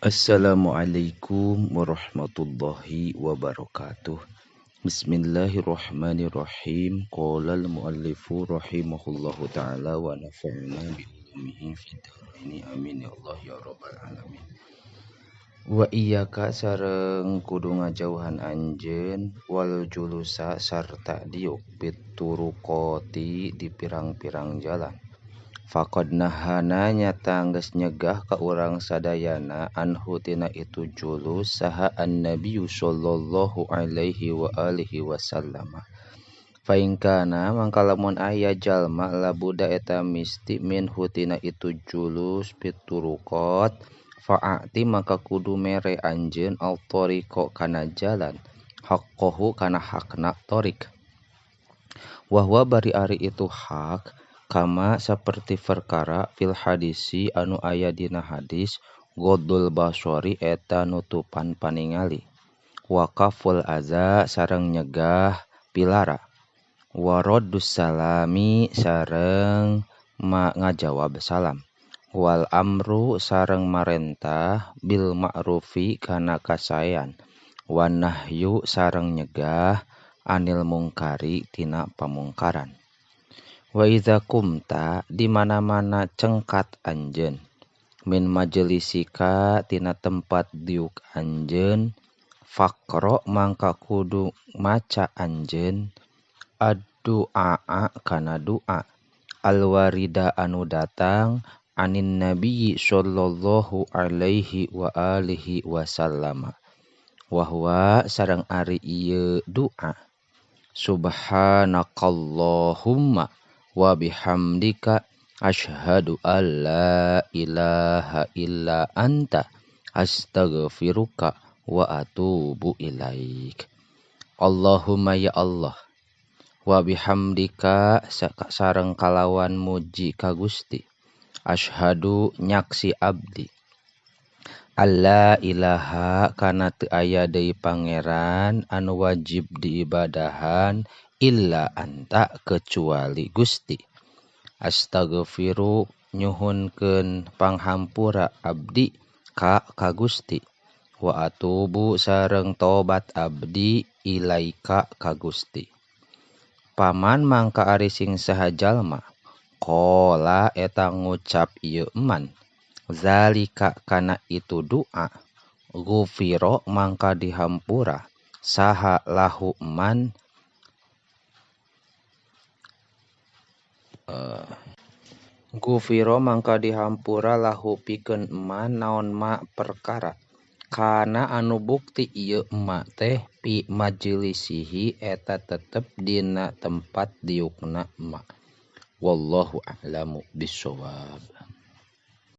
Assalamualaikum warahmatullahi wabarakatuh. Bismillahirrahmanirrahim. Qala al-muallifu rahimahullahu ta'ala wa nafa'na bi ulumihi fid dharaini. Amin ya Allah ya rabbal alamin. Wa iyyaka sareng kudu ngajauhan anjeun wal julusa sarta diuk bituruqati di pirang-pirang jalan. Faqad nahana nyata geus nyegah ka urang sadayana anhu tina itu julus saha annabiyyu sallallahu alaihi wa alihi wasallam. Fa in kana mangka lamun aya jalma labuda eta misti minhu tina itu julus bituruqat fa'ati maka kudu mere anjeun al-tariqa kana jalan haqqahu kana hakna tariq. Wa huwa bari ari itu hak kama saperti perkara fil hadisi anu aya dina hadis ghaddul basori eta nutupan paningali wa kaful aza sareng nyegah pilara wa raddus salami sareng ngajawab salam wal amru sareng marentah bil ma'rufi kana kasaean wan nahyu sareng nyegah anil mungkari tina pamungkaran. Wa idza kumta di mana-mana cengkat anjeun min majelisika tina tempat diuk anjeun faqra mangka kudu maca anjeun addu'a kana doa alwarida anu datang anin nabiyyi sallallahu alaihi wa alihi wasallam wa huwa sareng ari ieu doa subhanakallahumma wa bihamdika asyhadu alla ilaha illa anta astaghfiruka wa atubu ilaik. Allahumma ya Allah wa bihamdika sareng kalawan muji ka Gusti asyhadu nyaksi abdi alla ilaha kana teu aya deui pangeran anu wajib diibadahan illa anta kecuali Gusti. Astaghfiru nyuhunkeun panghampura abdi ka Gusti wa atubu sareng tobat abdi ilaika ka Gusti. Paman mangka ari sing saha jalma qala eta ngucap ieu eman zalika kana itu doa ghufira mangka dihampura saha lahu eman gufiro mangka dihampura lahu pikeun eman naon ma perkara kana anu bukti ieu ema teh pi majelisihi eta tetep dina tempat diukna ema. Wallahu a'lamu bissawab.